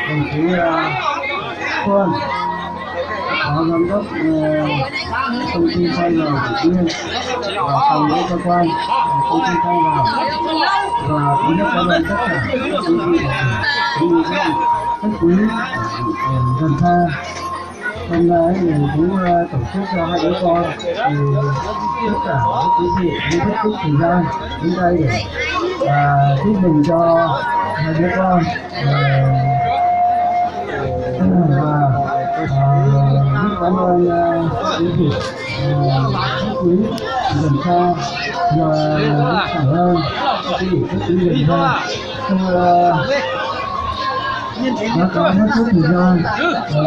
Đồng chí, à, Quân, phó giám đốc, ờ, công ty xăng dầu Thủy Tiên, và cùng với cơ quan, ờ, công ty xăng dầu, và cũng rất cảm ơn tất cả các công ty, cũng như các, các quý, ờ, gần xa. Hôm nay thì cũng, ờ, tổ chức cho hai đứa con, thì tất cả các quý vị cũng rất chút thời gian đến đây để, à, chúc mừng cho hai đứa con. Ờ, và, ờ, rất cảm ơn, ờ, quý vị, ờ, các quý gần xa, và rất cảm ơn các quý vị, các quý gần xa. Tôi, ờ, đã có rất chút thời gian, ờ,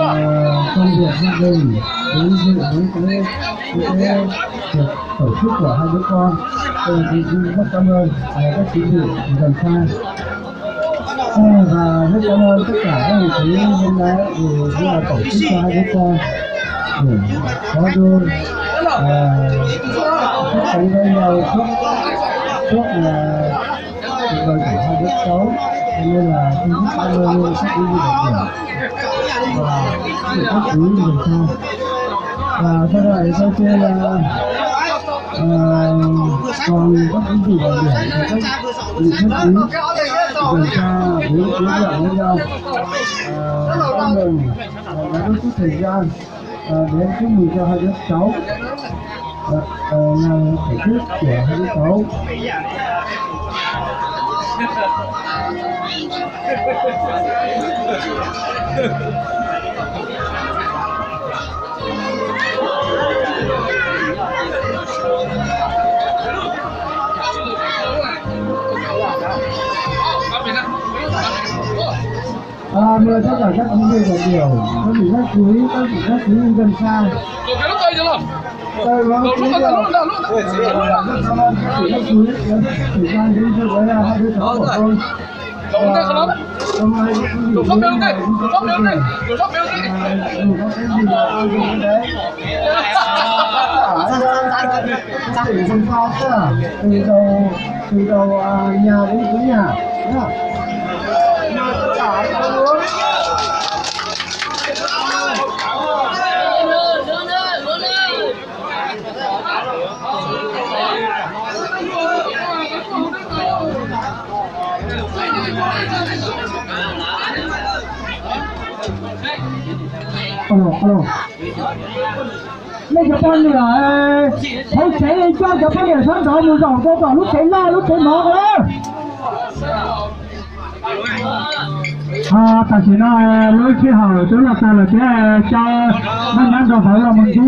công việc gia đình, đến dự đến cái, cái, cái việc tổ chức của hai đứa con. Tôi cũng rất cảm ơn, ờ, các quý vị gần xa. Ờ, và rất cảm ơn tất cả các đồng chí hôm nay vì đã tổ chức cho hai đứa con để có đôi, ờ, chúc sống với nhau, chúc, chúc, ờ, cuộc đời của hai đứa cháu. Cho nên là tôi rất cảm ơn các quý vị đại biểu và sự góp ý của người ta. Và sau này sau khi là, ờ, còn các quý vị đại biểu thì các vị khách quý, người ta uống uống rượu với nhau. Ờ, chúc mừng, ờ, đã có chút thời gian, ờ, đến chúc mừng cho hai đứa cháu. Ờ, ờ, ngày tổ chức của hai đứa cháu. À, mời tất cả các quý vị đại biểu, các vị khách quý, các vị khách quý nhân dân xa. Tôi có ý, ờ, rất cảm ơn các vị khách quý đã dành thời gian đến cho với, à, hai đứa cháu của tôi. Ờ, hôm nay các quý vị đến đây cũng rất vui vẻ. Ờ, dù có cái gì là tôi cũng đến đấy. Tỉnh Đồng Tháp, từ đầu, từ đầu, à, nhà đến cuối nhà nhá. Mời tất cả các nước. Alo, alo. Nej cov poj niam, thov tsev coj cov poj niam sab nraud mus zaum rau tom lub tsev loj lub tsev mov na. Tam sim no lub sij hawm twb los txog lawm thiab, cov nkauj nyab nraug vauv los mus ntsib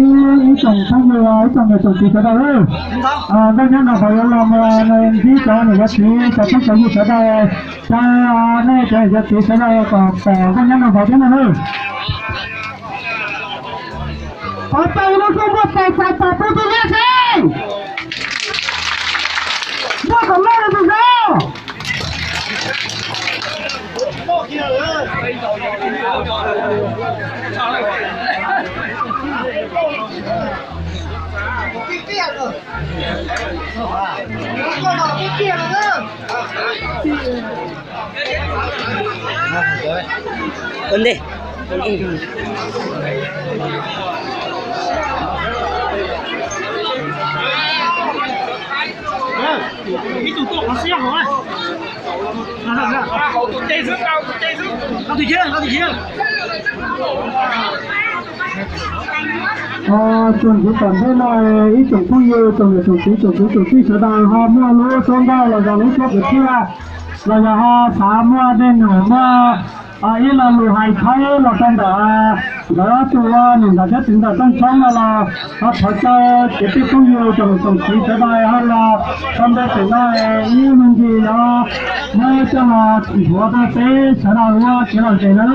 ib tsoom phooj ywg, ib tsoom niam tsoom txiv sawv daws. Nkauj nyab nraug vauv yuav los mus ntsib cov niam cov txiv, cov phooj cov ywg sawv daws. Cov nej cov niam cov txiv sawv daws kom pom nkauj nyab nraug vauv thiab no na. Qhov tau lub koj muaj tes txais tos pub tib neeg seb muaj kom loj li tus no. Ua ntej. Ib tug tuaj qhov siab hauv na. Tsoom kwv tsoom tij no, ib tsoom phooj ywg, tsoom niam tsoom txiv, tsoom kwv tsoom tij sawv daws ho muaj lub suab nkauj los yog lub suab kwv txhiaj, los yog ho xav muaj dej num muaj ib lo lus hais thaum los rau ntawm nkawd ob tug niam ntxawm thiab txiv ntxawm Tooj Tshoob no los ho thov caw kwv tij phooj ywg tsoom niam tsoom txiv sawv daws ho los rau ntawm no ib me ntsis no muab coj los nthuav rau peb sawv daws ua kev lom zem na.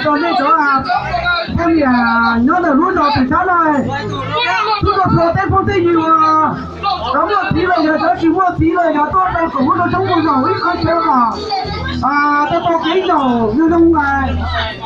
Tos nej cov poj niam nyob ntawm lub zos Pem Xab na, kuv tuaj txhua tej phooj tej ywg uas cov muaj txiv los yog cov Tsis muaj txiv los yog tuaj rau kom muab rau tshoob puas zaum ib qhov chaw kom tau tau kev zaum zoo zoo.